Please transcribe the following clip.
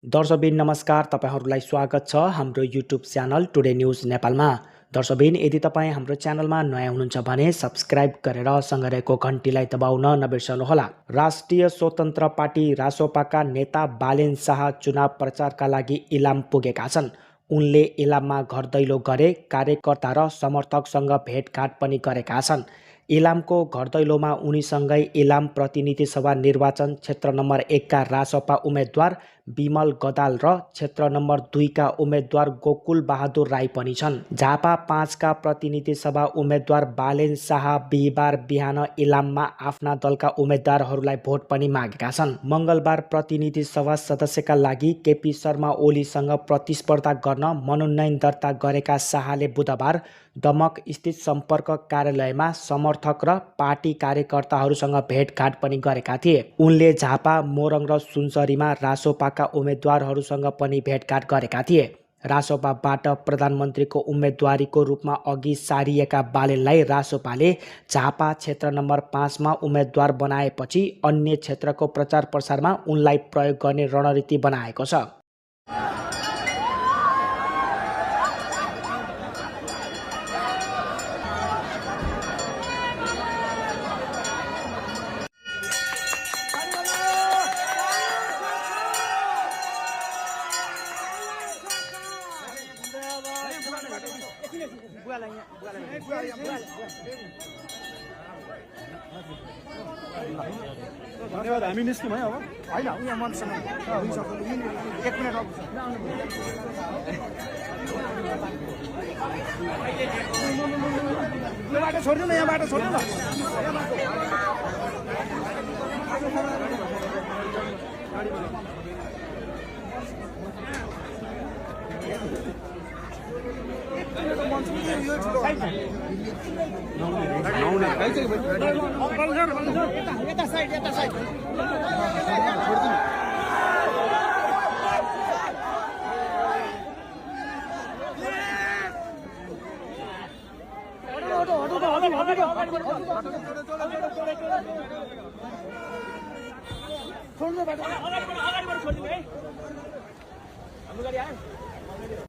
दर्शकबिन नमस्कार, तपाईहरुलाई स्वागत छ हाम्रो युट्युब च्यानल टुडे न्यूज नेपालमा। दर्शकबिन यदि तपाई हाम्रो च्यानलमा नयाँ हुनुहुन्छ भने सब्स्क्राइब गरेर सँगै रहेको घण्टीलाई दबाउन नबिर्सनुहोला। राष्ट्रिय स्वतन्त्र पार्टी रासोपाका नेता बालेन शाह चुनाव प्रचारका लागि इलाम पुगेका छन्। उनले इलाममा घर दैलो गरे, कार्यकर्ता र समर्थकसँग भेटघाट पनि गरेका छन्। इलामको घर दैलोमा उनीसँगै इलाम प्रतिनिधि सभा निर्वाचन क्षेत्र नम्बर 1 का रासपा उम्मेद्वार विमल गदाल र क्षेत्र नम्बर 2 का उम्मेद्वार गोकुल बहादुर राई पनि छन्। झापा 5 का प्रतिनिधि सभा उम्मेद्वार बालेन शाह बिहिबार बिहान इलाममा आफ्ना दलका उम्मेद्वारहरूलाई भोट पनि मागेका छन्। मङ्गलबार प्रतिनिधि सभा सदस्यका लागि केपी शर्मा ओलीसँग प्रतिस्पर्धा गर्न मनोनयन दर्ता गरेका शाहले बुधबार दमक स्थित सम्पर्क कार्यालयमा समर्थक र पार्टी कार्यकर्ताहरूसँग भेटघाट पनि गरेका थिए। उनले झापा, मोरङ र सुनसरीमा रासोपाका उम्मेद्वारहरूसँग पनि भेटघाट गरेका थिए। रासोपाबाट प्रधानमन्त्रीको उम्मेदवारीको रूपमा अघि सारिएका बालेनलाई रासोपाले झापा क्षेत्र नम्बर 5 मा उम्मेद्वार बनाएपछि अन्य क्षेत्रको प्रचार प्रसारमा उनलाई प्रयोग गर्ने रणनीति बनाएको छ। धन्यवाद। हामी निस्क्यौँ है अब होइन यहाँ मनसँग 1 मिनट यो बाटो छोड्नु न, यहाँ बाटो छोड्नु न। यता साइड छोड्नु बाटो अगाडिबाट छोड्दिनु है। हाम्रो गाडी आयो।